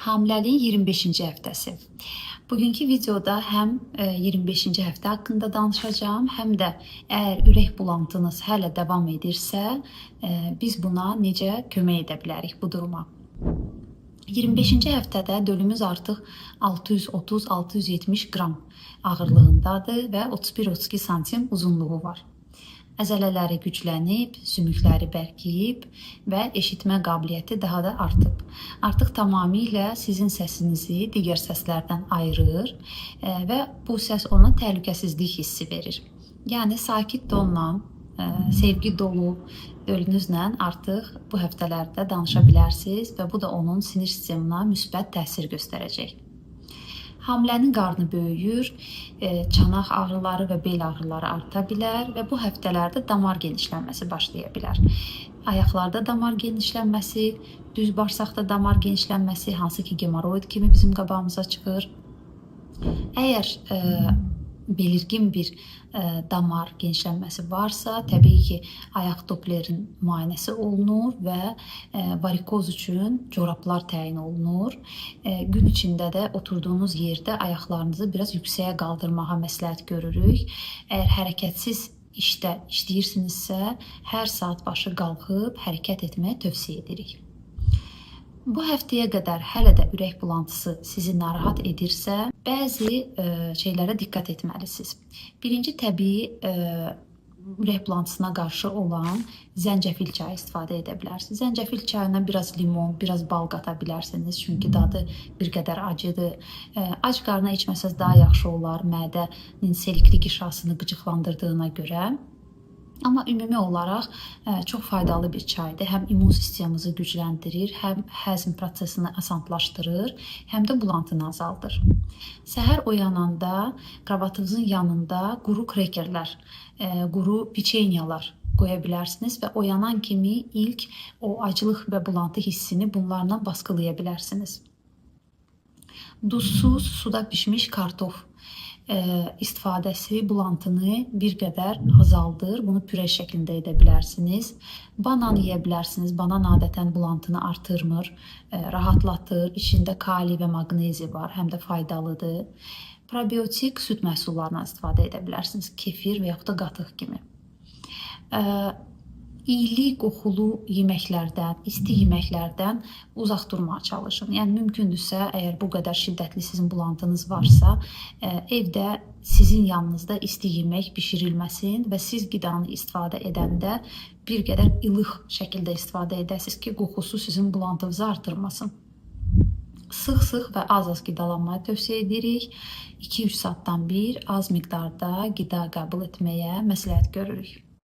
Hamiləliyin 25-ci həftəsi. Bugünkü videoda həm 25-ci həftə haqqında danışacağam, həm də əgər ürək bulantınız hələ davam edirsə, biz buna necə kömək edə bilərik bu duruma. 25-ci həftədə dölümüz artıq 630-670 qram ağırlığındadır və 31-32 santim uzunluğu var. Əzələləri güclənib, sümükləri bərkiyib və eşitmə qabiliyyəti daha da artıb. Artıq tamamilə sizin səsinizi digər səslərdən ayırır və bu səs ona təhlükəsizlik hissi verir. Yəni sakit tonla, sevgi dolu dölünüzlə artıq bu həftələrdə danışa bilərsiniz və bu da onun sinir sisteminə müsbət təsir göstərəcək. Hamilənin qarnı böyüyür, çanaq ağrıları və bel ağrıları arta bilər və bu həftələrdə damar genişlənməsi başlaya bilər. Ayaqlarda damar genişlənməsi, düz barsaqda damar genişlənməsi, hansı ki gemoroid kimi bizim qabağımıza çıxır. Əgər belirgin bir damar genişlənməsi varsa, təbii ki, ayaq Dopplerin müayinəsi olunur və varikoz üçün corablar təyin olunur. Gün içində də oturduğunuz yerdə ayaqlarınızı biraz yüksəyə qaldırmağa məsləhət görürük. Əgər hərəkətsiz işdə işləyirsinizsə, hər saat başı qalxıb hərəkət etməyə tövsiyə edirik. Bu həftəyə qədər hələ də ürək bulantısı sizi narahat edirsə, bəzi şeylərə diqqət etməlisiniz. Birinci, təbii ürək bulantısına qarşı olan zəncəfil çayı istifadə edə bilərsiniz. Zəncəfil çayına biraz limon, biraz bal qata bilərsiniz, çünki dadı bir qədər acıdır. Ac qarına içməsəz daha yaxşı olar, mədənin selikli qişasını qıcıqlandırdığına görə. Amma ümumi olaraq çox faydalı bir çaydır. Həm immun sistemimizi gücləndirir, həm həzm prosesini asanlaşdırır, həm də bulantını azaldır. Səhər oyananda kravatınızın yanında quru krekerlər, quru piçenyalar qoya bilərsiniz və oyanan kimi ilk o aclıq və bulantı hissini bunlarla baskılaya bilərsiniz. Duzsuz suda pişmiş kartof istifadəsi bulantını bir qədər azaldır. Bunu püre şəklində edə bilərsiniz. Banan yeyə bilərsiniz. Banan adətən bulantını artırmır, rahatlatır. İçində kali və maqnezi var, həm də faydalıdır. Probiotik süd məhsullarından istifadə edə bilərsiniz. Kefir və yaxud da qatıq kimi. İyli, qoxulu yeməklərdən, isti yeməklərdən uzaq durmağa çalışın. Yəni mümkündürsə, əgər bu qədər şiddətli sizin bulantınız varsa, evdə sizin yanınızda isti yemək bişirilməsin və siz qidanı istifadə edəndə bir qədər ilıq şəkildə istifadə edəsiniz ki, qoxusu sizin bulantınızı artırmasın. Sıx-sıx və az-az qidalanmayı tövsiyə edirik. 2-3 saatdan bir az miqdarda qida qəbul etməyə məsləhət görürük.